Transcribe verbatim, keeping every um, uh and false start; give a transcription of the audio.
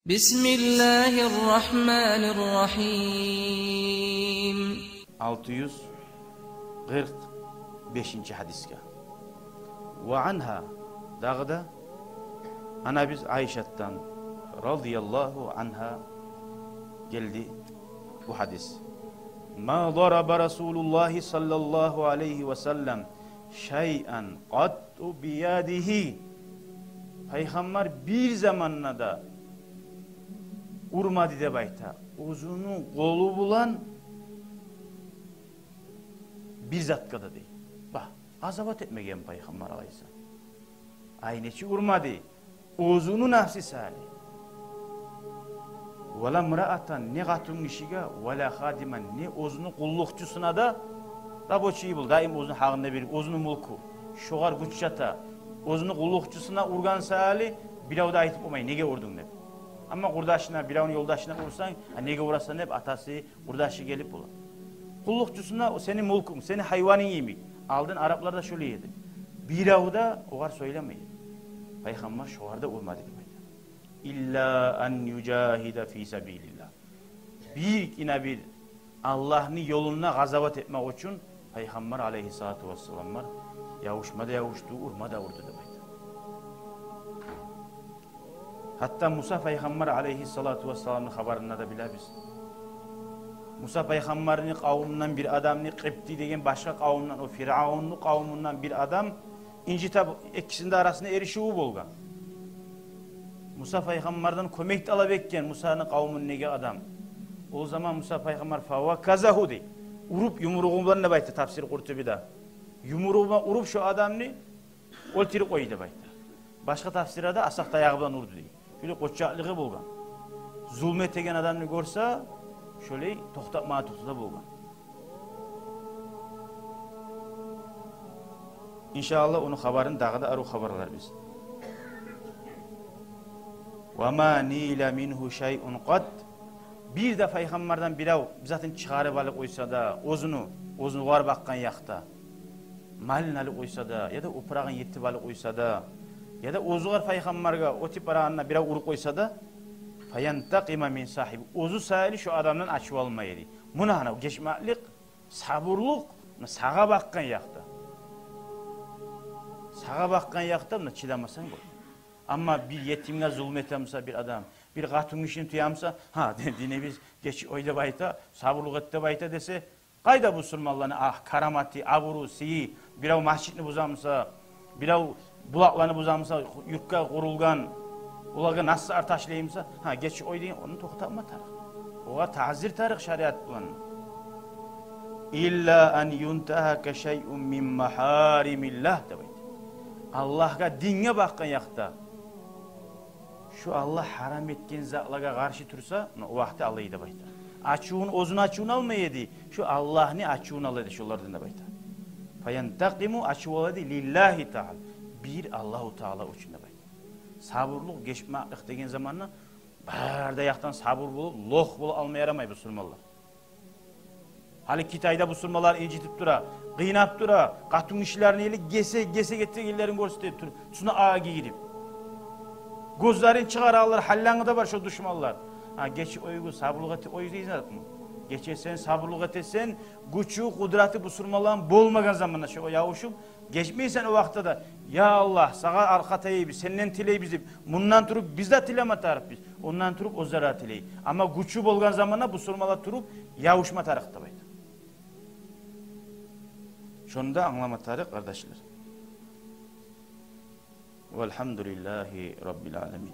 بسم الله الرحمن الرحيم. Алты юз къыркъ бешинчи гьадисге. Ва ангьа, дагъы да анабыз Айшатдан радияллагьу ангьа гелди бу гьадис. Ма дараба Расулуллагьи саллаллагьу алайгьи ва саллам шайъан къатту биядигьи. Пайхаммар бир заманда да урмады деп айта оьзюню къолу булан бир затгъа да, дей. Ба, къазават этмеген Пайхаммар алайгьиссалам. Ай, нечик урмады? Оьзюню нафси саялы. Вала мраатан, не къатынгишиге, вала хадиман, не оьзюню къуллукъчусуна да, рабочий бул, даим оьзюню гьакъын да берип, оьзюню мюлкю, шогъар гюч чата, оьзюню къуллукъчусуна ургъан саялы бирев де айтып болмай, неге урдунг деп. Амма къурдашына, биревню ёлдашына урсанг, а, неге урасан деп атасы, къурдашы гелип бола. Къуллукъчусуна, о сени мюлкюнг, сени гьайванынг йимик. Алдын арапларда шолай эди. Бирев де огъар сёйлемей эди. Пайхаммар шогъар да урмады деп айта. Илла ан южагьида фи сабилиллагь. Биргине бир Аллагьны ёлунда къазават этмек учун Пайхаммар алайгьиссалату вассаламгъа ябушма да ябушду, урма да урду деп айта. Гьатта Муса пайхаммар алайгьиссалату вассаламны хабарында да билебиз. Муса пайхаммарны къавумундан бир адамны, Къибти деген башгъа къавумдан, о Фиръавунну къавумундан бир адам инжитип, экисини де арасында эришивю болгъан. Муса пайхаммардан кёмек талап этген Мусаны къавумундагъы адам. О заман Муса пайхаммар фаваказагьу дей, уруп юмругъу булан деп айта тафсир Къуртубиде. Юмругъу булан уруп шо адамны оьлтюрюп къойду деп айта. Башгъа тафсирде асакъ таягъы булан урду дей. Шолай къоччакълыгъы болгъан. Зулму этеген адамны гёрсе, шолай токътатмагъа токътата болгъан. Иншааллагь, ону хабарын дагъы да арив хабарларбыз. Ва ма нила мингьу шайъун къат. Бир де пайхаммардан бирев бир затын чыгъарып алып къойса да, оьзюню, оьзюню огъар бакъгъан якъда малын алып къойса да, яда опурагъын етип алып къойса да, яда оьзюгер пайхаммаргъа оьтюп барагъанда бирев уруп къойса да, фаянтакъима мин сагьиби, оьзю саялы шо адамдан ачув алмай эди. Муна гьана гечмеклик, сабурлукъ, муна сагъа бакъгъан якъда. Сагъа бакъгъан якъда муна чыдамасанг бола. Амма бир етимге зулму этемсе бир адам, бир къатынгишини тюемсе, гьа, динибиз геч къой деп айта, сабурлукъ эт деп айта десе, къайда бусурманланы, агь, караматы, абуру, сыйы? Бирев межитни бузамса, бирев булакъланы бузамса, юртгъа къурулгъан, олагъа насар ташлаймса, гьа, геч къой деген, ону токътатма тарыкъ. Огъар тазир тарыкъ шариат булан. Илла ан юнтагьака шайъун мин магьаримиллагь деп айта. Аллагьгъа, динге бакъгъан якъда шо Аллагь гьарам этген затлагъа къаршы турса, муна о вакъти алай деп айта. Ачувун, оьзюню ачувун алмай эди, шо Аллагьны ачувун ала эди шолардан деп айта. Фаянтакъиму, ачув ала эди, лиллагьи таала, бир Аллагьу Таала учун деп айта. Сабурлукъ, гечмеклик деген заманда бары да якъдан сабур болуп, лох болуп алма ярамай бусурманлар. Гьали Китайда бусурманлар инжитип тура, къыйнап тура, къатынгишилерин эле гесек-гесек этегенлерин гёрсетип тура, тюсюне агъа гийирип. Гёзлерин чыгъаралар, гьаллангы да бар шо душманлар. Гьа, геч къойгъу, сабурлукъ этип къой деген затмы? Гечесен, сабурлукъ этесен, гючю, къудраты бусурманланы болмагъан заманда шо ябушуп, гечмейсен о вакътиде де, я Аллагь, сагъа аркъа таяйбыз, сенден тилейбиз деп, мундан туруп биз де тилеме тарыкъбыз, ондан туруп оьзлер де тилей. Амма гючю болгъан заманда бусурманлар туруп ябушма тарыкъ деп айта. Шону да англама тарыкъ, къардашлар. Валгьамдулиллагьи раббил аламин.